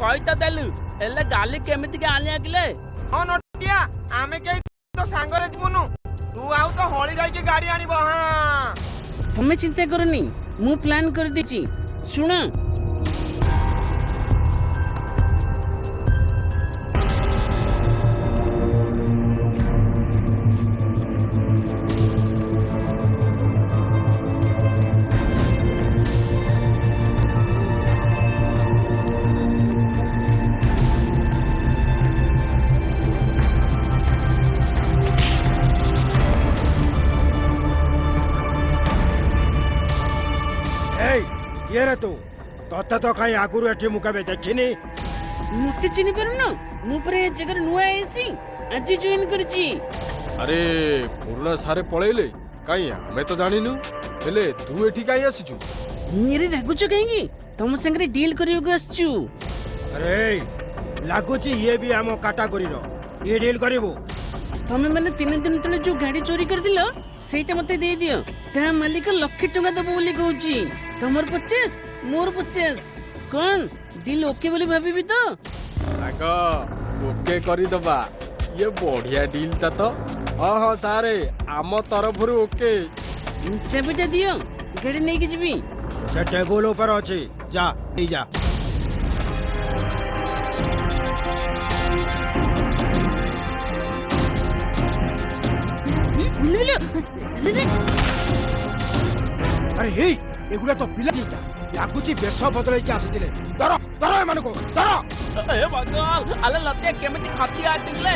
କହି ତ ଦେଲୁ, ହେଲେ ଗାଲି କେମିତିକି ଆଣିବା କିଲେ? ହଁ ନଟିଆ, ଆମେ କେହି ତୋ ସାଙ୍ଗରେ ଯିବୁନୁ। ତୁ ଆଉ ତ ହଳି ଯାଇକି ଗାଡି ଆଣିବ। ହଁ, ତମେ ଚିନ୍ତା କରନି, ମୁଁ ପ୍ଲାନ୍ କରିଦେଇଛି, ଶୁଣ। ଏଇ, କିଏ ରେ ତୁ? ତତେ ତ କାହିଁ ଆଗରୁ ଏଠି ମୁଁ କେବେ ଦେଖିନି। ମତେ ଚିହ୍ନି ପାରୁନ? ମୁଁ ପରା ଏ ଜାଗାରେ ନୂଆ ଆଇସି, ଆଜି ଜଏନ୍ କରିଛି। ଆରେ, ପୁରୁଣା ସାରେ ପଳେଇଲେ, କାଇଁ ଆମେ ତ ଜାଣିନୁ। ହେଲେ ତୁ ଏଠି କାଇଁ ଆସିଛୁ? ନିରେ, ରାଗୁଛ କାହିଁକି? ତମ ସାଙ୍ଗରେ ଡିଲ୍ କରିବାକୁ ଆସିଛୁ। ଆରେ ଏଇ, ଲାଗୁଛି ଇଏ ବି ଆମ କାଟାଗୋରୀର। ଇଏ ଡିଲ୍ କରିବୁ? ତମେ ମାନେ 3 ଦିନ ତଳେ ଯୋଉ ଗାଡି ଚୋରି କରିଥିଲ, ସେଇଟା ମତେ ଦେଇଦିଅ। ତା ମାଲିକ ଲକ୍ଷେ ଟଙ୍କା ଦବ ବୋଲି କହୁଛି। ତମର 50, ମୋର 50। କଣ, ଡିଲ୍ ଓକେ ବୋଲି ଭାବିବି ତ? ସାଙ୍ଗ, ଓକେ କରିଦବା। ଇଏ ବଢିଆ ଡିଲ୍ ଟା ତ। ହଁ ହଁ ସାରେ, ଆମ ତରଫରୁ ଓକେ। ଚାବିଟା ଦିଅ, ଗାଡି ନେଇକି ଯିବି। ସେ ଟେବୁଲ ଉପରେ ଅଛି, ଯା ନେଇ ଯା। ବୁଲି ବୁଲି। ଆରେ ହେଇ, ଏଗୁଡ଼ା ତ ପିଲା ଦିଟା ଲାଗୁଛି, ବେଶ ବଦଳେଇକି ଆସିଥିଲେ। ଧର ଧର, ଏମାନଙ୍କୁ ଧର। ଏ ଭଗବାନ, ଆଲେ ଲତେ, କେମିତି ଖତି ଆସିଥିଲେ?